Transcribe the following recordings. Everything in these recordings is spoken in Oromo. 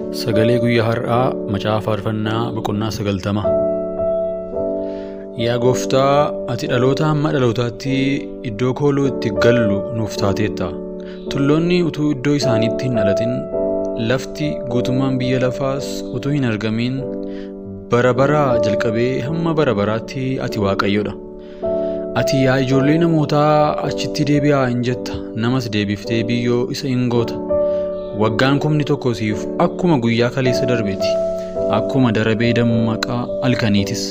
Sagalee guyyaa har'aa Macaafa Faarfannaa Boqonnaa 90. Yaa Gooftaa, ati dhaloota hamma dhalootaatti iddoo kooluu itti gallu nuuf taateetta. Tulloonni utuu iddoo isaaniitti hin dhalatin, lafti guutummaan biyya lafaas utuu hin argamin, bara baraa jalqabee hamma bara baraatti ati Waaqayyodha. Ati yaa ijoollee namootaa achitti deebi'aa hin jetta, namas deebiftee biyyoo isa hin goota. Waggaan 1000 siif akkuma guyyaa kaleessa darbeeti, akkuma darabee dammaqaa halkaniitis.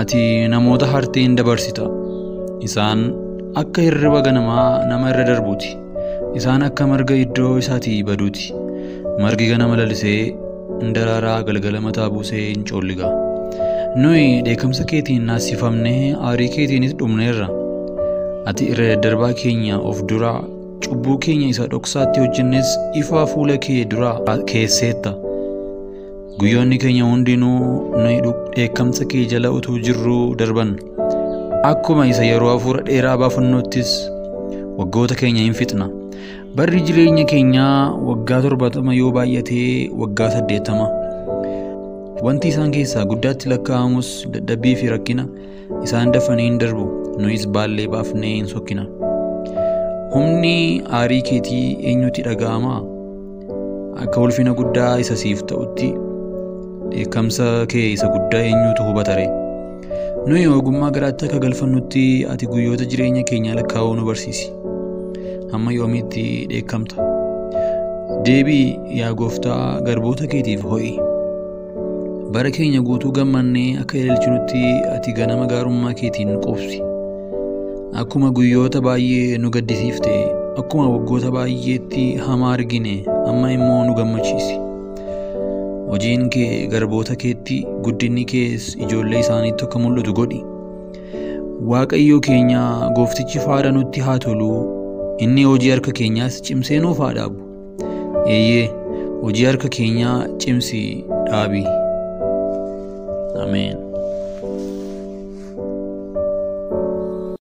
Ati namoota hartee hin dabarsita. Isaan akka hirriba ganamaa nama irra darbuuti. Isaan akka marga iddoo isaatii baduuti. Margi ganama lalisee hin daraaraa, galgala mataa buusee hin coolliga. Nuyi dheekkamsa keetiin naasifamnee aarii keetiinis dhumneerra. Ati irra daddarbaa keenya of duraa, cubbuu keenya isa dhoksaatti hojjennes ifa fuula kee duraa keesseetta. Guyyoonni keenya hundinuu nuyi dheekkamsa kee jala utuu jirruu darban. Akkuma isa yeroo hafuura dheeraa baafannuttis waggoota keenya hin fixna. Barri jireenya keenyaa waggaa 70 yoo baay'atee waggaa 80. Wanti isaan keessaa guddaatti lakkaa'amus dadhabbii fi rakkina. Isaan dafanii hin darbu, nuyis baallee baafnee hin sokkina. Humni aarii keetii eenyutti dhaga'amaa? Akka ulfina guddaa isa siif ta'utti dheekkamsa kee isa guddaa eenyutu hubata ree? Nuyi ogummaa garaatti akka galfannutti ati guyyoota jireenya keenyaa lakkaa'uu nu barsiisi. Hamma yoomiitti dheekkamta? Deebi'i yaa Gooftaa, garboota keetiif ho'i. Bara keenya guutuu gammannee akka ilaalchinutti ati ganama gaarummaa keetiin nu quubsi. Akkuma guyyoota baay'ee nu gaddisiifte, akkuma waggoota baay'eetti hamaa argine, amma immoo nu gammachiisi. Hojiin kee garboota keetti, guddinni kees ijoollee isaaniitti akka mul'atu godhi. Waaqayyo keenya gooftichi faara nutti haa tolu, inni hojii harka keenyaas cimsee nuuf haa dhaabu. Eeyyee, hojii harka keenyaa cimsi dhaabi. Ameen.